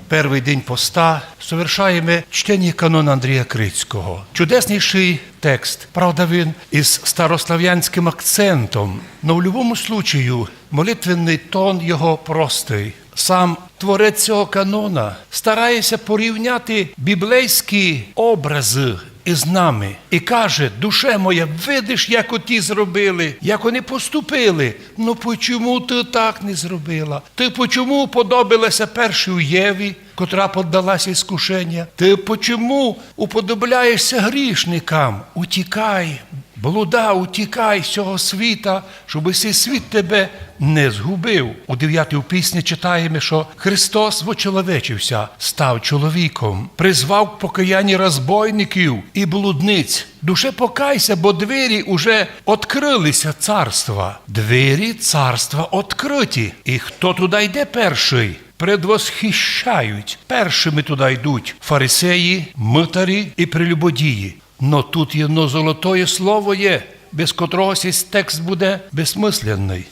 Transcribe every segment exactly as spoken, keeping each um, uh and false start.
Первый день поста совершаєме чтеніє канона Андрія Крицького. Чудеснішый текст, правда, він із старославянськым акцентом, но в любому случаю молитвенный тон його простый. Сам творець сього канона старає ся порівняти біблейські образы із нами і каже: «Душе моя, видиш, як оті зробили, як они поступили. Но почому ты так не зробила? Ты почому уподобила ся першій Єві, котра поддала ся іскушенню? Ты почому уподобляєш ся грішникам? Утікай, блуда, утікай з сього світа, щобы сей світ тебе не згубив». У девятій пісні читаєме, што Христос вочеловечив ся, став чоловіком, призвав к покаянню розбойників і блудниць. Душе, покай ся, бо двері уже открыли ся царства. Двері царства открыті. І хто туды йде першый? Предвосхищають. Першыми туды йдуть фарисеї, мытарі і прелюбодії. Но тут єдно золотоє слово є, без котрого сей текст буде безсмысленный.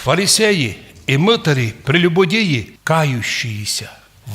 Фарисеї і мытарі, прелюбодії, кающіся.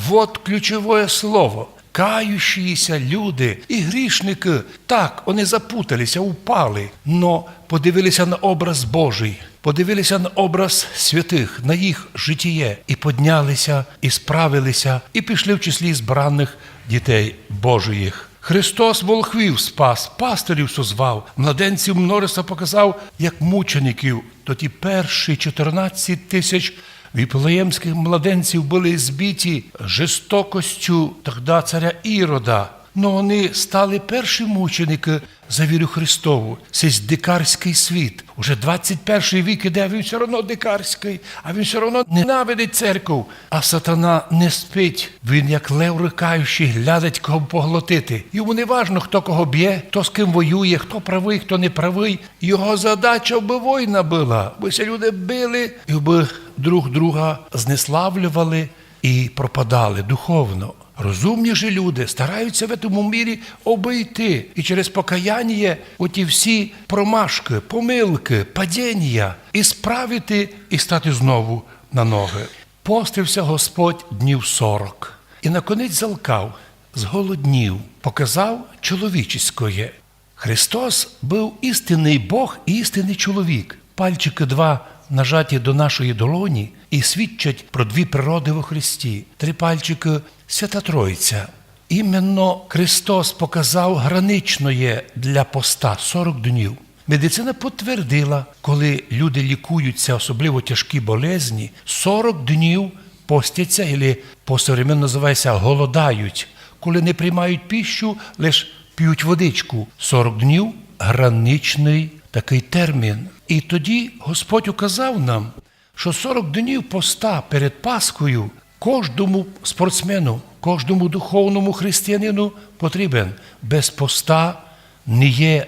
Вот ключовоє слово. Кающіся люди і грішникы. Так, они запутали ся, упали, но подивили ся на образ Божый, подивили ся на образ святых, на їх житіє, і подняли ся, і справили ся, і пішли в числі избраных дітей Божиїх. Христос волхвів спас, пастырів созвав, младенців множество показав, як мучеників. То ті перші чотырнадцять тисяч віфлеємськых младенців были збиті жестокостю тогда царя Ірода. Но они стали перші мученикы за віру Христову. Сись дикарськый світ. Уже двадцять першый вік іде, а він всьо равно дикарськый, а він всьо равно ненавидить церков. А сатана не спить. Він, як лев рыкаючий, глядить, кого поглотити. Йому не важно, хто кого бє, хто з ким воює, хто правый, хто не правый. Його задача, бы война была, бы ся люди били, і бы друг друга знеславлювали і пропадали духовно. Розумні же люди старають ся в этому мірі обыйти і через покаяння оті всі промашкы, помилкы, паденія ісправити і стати знову на ногы. Постив ся Господь днів сорок і наконець залкав, зголоднів, показав чоловічеськоє. Христос быв істинный Бог і істинный чоловік. Пальчикы два нажаті до нашої долоні і свідчать про дві природы во Христі. Три пальчикы — Свята Троїця. Іменно Христос показав граничноє для поста — сорок днів. Медицина потвердила, коли люди лікують ся, особливо тяжкі болезні, сорок днів постять ся, или по-современному называє ся голодають, коли не приймають пищу, лиш пють водичку. Сорок днів — граничный такый термін. І тоді Господь указав нам, што сорок днів поста перед Пасхою кождому спортсмену, кождому духовному християнину потрібен. Без поста не є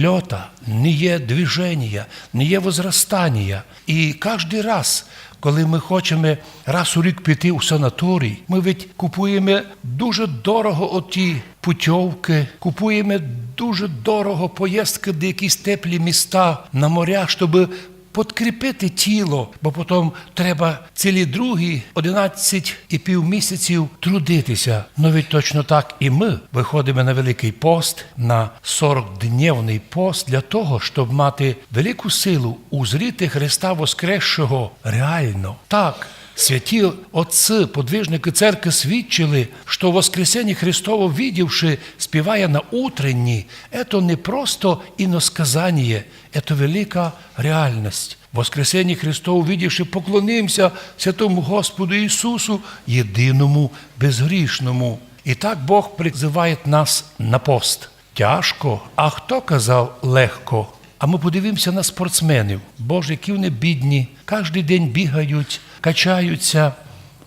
льота, не є движенія, не є возрастанія. І каждый раз, коли мы хочеме раз у рік піти у санаторій, мы ведь купуєме дуже дорого оті путьовкы, купуєме дуже дорого поїздкы в якісь теплі міста на моря, щобы подкріпити тіло, бо потом треба цілі другі одинадцять і пів місяців трудити ся. Но ведь точно так і мы выходиме на Великый пост, на сорокдневный пост для того, щоб мати велику силу узріти Христа Воскресшого реално. Так, святі отцы, подвижникы церкви свідчили, што Воскресеніє Христово, видівши, співає на утренній, ето не просто іносказаніє, ето велика реальность. Воскресеніє Христово, видівши, поклоним ся святому Господу Ісусу, єдиному безгрішному. І так Бог призыває нас на пост. Тяжко? А хто казав легко? А мы подивим ся на спортсменів. Боже, які вони бідні. Каждый день бігають, качають ся.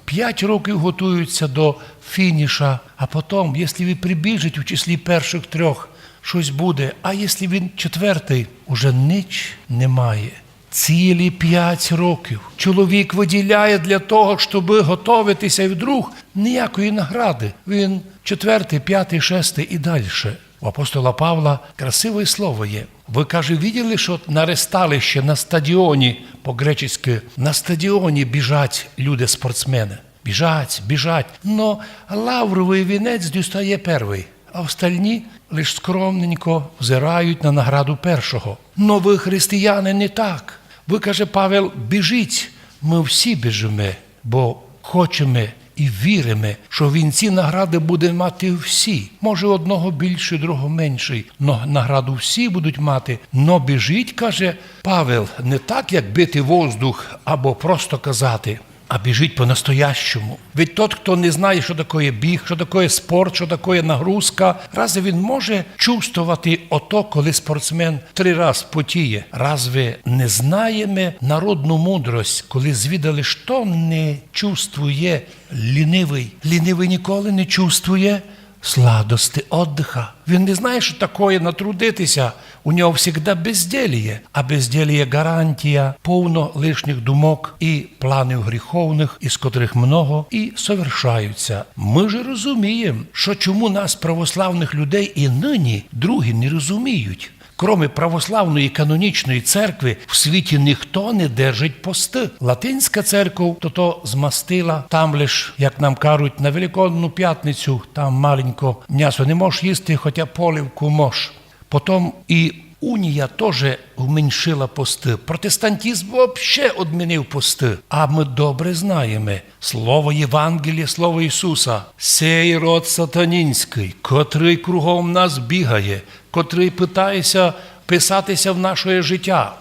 Пять років готують ся до фініша. А потом, якщо він прибіжить у числі першых трьох, штось буде. А якщо він четвертый, уже нич не має. Цілі пять років чоловік выділяє для того, щобы готовити ся, і вдруг ніякої награды. Він четвертый, пятый, шестый і дальше. У апостола Павла красивоє слово є. Вы, каже, виділи, што на ресталище, на стадіоні, по-гречески, на стадіоні біжать люди-спортсмены? Біжать, біжать. Но лавровый вінець дістає первый, а остальні лиш скромненько взирають на награду першого. Но вы, християни, не так. Вы, каже Павел, біжіть. Мы всі біжиме, бо хочеме і віриме, што вінці награды буде мати всі. Може, одного більшый, другого меншый, но награду всі будуть мати. Но біжіть, каже Павел, не так, як бити воздух або просто казати, а біжіть по-настоящому. Ведь тот, хто не знає, што такоє біг, што такоє спорт, што такоє нагрузка, разве він може чувствовати ото, коли спортсмен три раз потіє? Разве не знаєме народну мудрость, коли звідали, што не чувствує лінивый? Лінивый ніколи не чувствує сладости отдыха. Він не знає, што такоє натрудитися. У нього всегда бездєліє, а бездєліє гарантія повно лишніх думок і планів гріховных, із котрых много і совершаються. Мы же розумієм, што чому нас, православных людей, і нині другі не розуміють. Кроме православної канонічної церкви в світі ніхто не держить посты. Латинська церков то, то змастила, там лиш, як нам кажуть, на Великодну пятницю, там маленько мнясо не можеш їсти, хотя поливку можеш. Потом і унія тоже уменьшила посты. Протестантизм вообще одмінив посты. А мы добре знаєме слово Євангелія, слово Ісуса. Сей род сатанінськый, котрый кругом нас бігає, котрый питає ся писати ся в нашоє житя,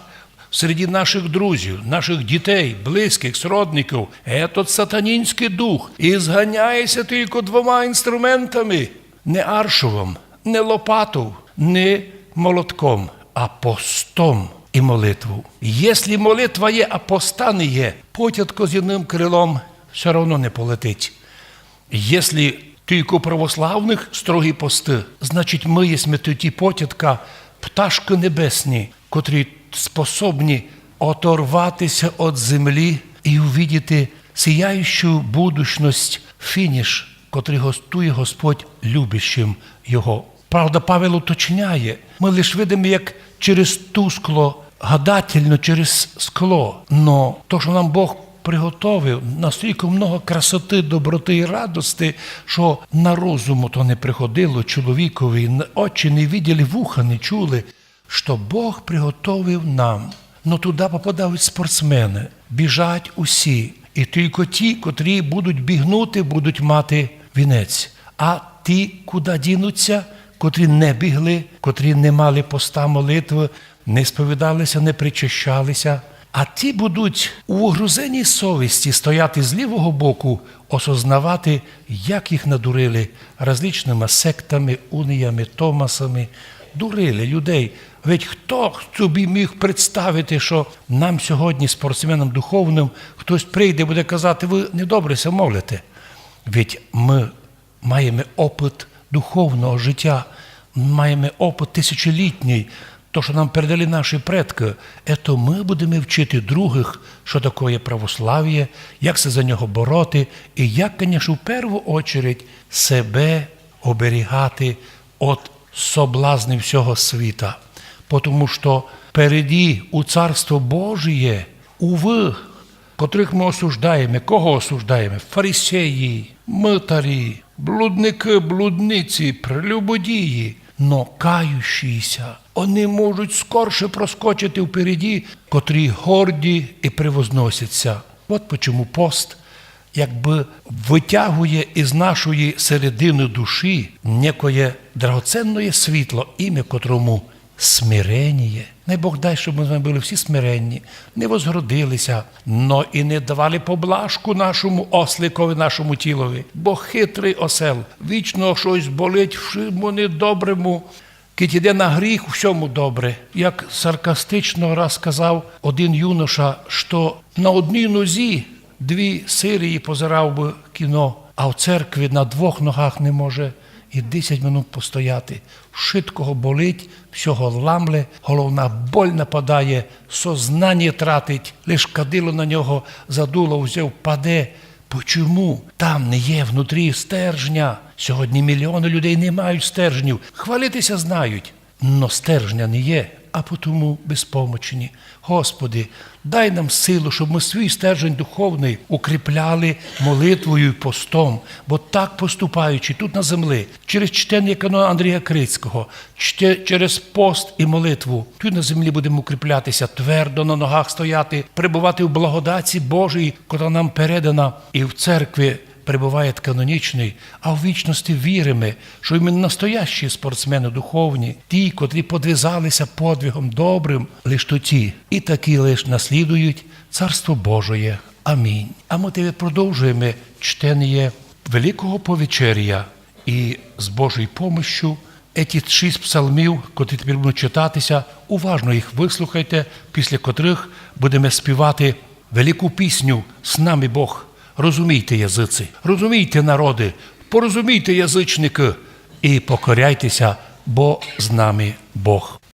серед нашых друзів, нашых дітей, близькых, сродників, етот сатанінськый дух ізганяє ся тілько двома інструментами: не аршовым, не лопатов, не молотком, а постом і молитвов. Єсли молитва є, а поста не є, потятко з єдным крилом всьо равно не полетить. Єсли тілько у православных строгі посты, значить, мы єсме тоті потятка, пташкы небесні, котрі способні оторвати ся од землі і увидіти сіяючу будущность, фініш, котрый гостує Господь любящим його. Правда, Павел уточняє, мы лиш видиме, як через тускло, гадательно через скло. Но то, што нам Бог приготовив, настілько много красоты, доброты і радости, што на розуму то не приходило чоловікові, н-, очі не виділи, вуха не чули, што Бог приготовив нам. Но туды попадають спортсмены, біжать усі. І тілько ті, котрі будуть бігнути, будуть мати вінець. А ті куды дінуться, котрі не бігли, котрі не мали поста, молитвы, не сповідали ся, не причащали ся? А ті будуть у угрузеній совісті стояти з лівого боку, осознавати, як їх надурили различныма сектами, уніями, томасами. Дурили людей. Ведь хто собі міг представити, што нам сьогодні, спортсменам духовным, хтось прийде, буде казати: «Вы недобре ся молите». Ведь мы маєме опыт духовного життя, маєме опыт тисячолітній, то, што нам передали наші предкы. Ето мы будеме вчити другых, што такоє православіє, як ся за нього бороти і як, конечно, в перву очередь себе оберігати од соблазнів сього світа. Потому што впереді у Царство Божіє, увы, котрых мы осуждаєме. Кого осуждаєме? Фарисеї, мытарі, блудникы, блудниці, прелюбодії, но кающі ся. Они можуть скорше проскочити впереді, котрі горді і превозносять ся. От почему пост якбы вытягує із нашої середины душі некоє драгоценноє світло, імя котрому смиреніє. Най Бог дасть, щоб мы з вами были всі смиренні, не возгордили ся, но і не давали поблажку нашому осликови, нашому тілови. Бо хитрый осел, вічно штось болить, всьому недоброму. Кидь іде на гріх, у всьому добре. Як саркастично раз казав один юноша, што на одній нозі дві серії позирав бы кіно, а в церкви на двох ногах не може і десять минут постояти. Вшытко го болить, всьо го ламле, головна боль нападає, сознаннє тратить, лиш кадило на нього задуло, взяв, паде. Почому? Там не є внутрі стержня. Сьогодні мільйоны людей не мають стержнів. Хвалити ся знають, но стержня не є. а потому безпомочні. Господи, дай нам силу, щоб ми свій стержень духовний укріпляли молитвою і постом, бо так поступаючи тут на землі, через чтення канона Андрія Крицького, чте-, через пост і молитву, тут на землі будемо укріплятися, твердо на ногах стояти, перебувати в благодаті Божій, котра нам передана і в церкві перебуває канонічний, а в вічності віримо, що іменно настоящі спортсмени духовні, ті, котрі подвизалися подвигом добрим, лиш то ті, і такі лиш наслідують Царство Божоє. Амінь. А ми тепер продовжуємо чтення Великого Повечеря і з Божою помощю еті шість псалмів, котрі тепер будуть читатися, уважно їх вислухайте, після котрих будемо співати велику пісню «З нами Бог». Розумійте, языці, розумійте, народи, порозумійте, язычникы, і покоряйтеся, бо з нами Бог.